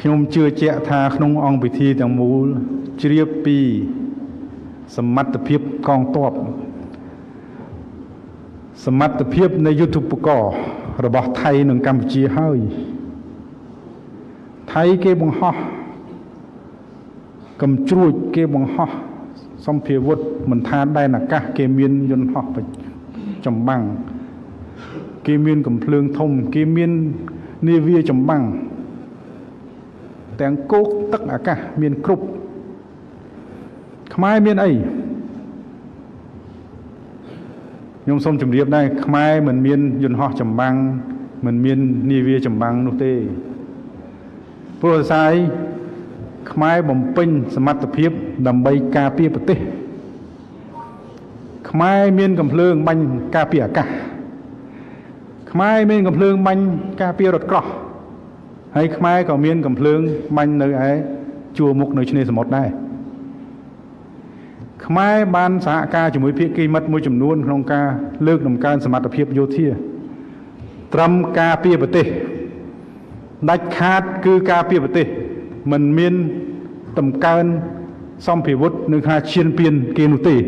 ខ្ញុំជឿជាក់ថាក្នុងអង្គពិធីទាំងមូលជ្រាបពីសមត្ថភាពកងទ័ពសមត្ថភាពនៃយុទ្ធឧបករណ៍របស់ថៃនិងកម្ពុជាហើយថៃគេបង្ហោះកំជ្រួចគេបង្ហោះសម្ភាវុធមិនថាដែនអាកាសគេមានយន្តហោះចម្បាំងគេមានកំភ្លើងធំគេមាននាវាចម្បាំងទាំងគោកទឹកអាកាសមានគ្រប់ខ្មែរមានអីខ្ញុំសូមជម្រាបដែរខ្មែរមិនមានយន្តហោះចម្បាំងមិនមាននាវាចម្បាំងនោះទេព្រោះស្អីខ្មែរបំពេញសមត្ថភាពដើម្បីការពារប្រទេសខ្មែរមានកំភ្លើងបាញ់ការពារអាកាសខ្មែរមានកំភ្លើងបាញ់ការពាររថក្រោះហើយខ្មែរក៏មានកំភ្លើងបាញ់នៅឯជួរមុខនៅឆ្នេរសមុទ្រដែរខ្មែរបានសហការជាមួយភាគីមិត្តមួយចំនួនក្នុងការលើកតម្កើងសមត្ថភាពយោធាត្រឹមការពារប្រទេសដាច់ខាតគឺការពារប្រទេសមិនមានតម្កើងសម្ភារវុធនឹងថាឈានពៀនគេនោះទេ។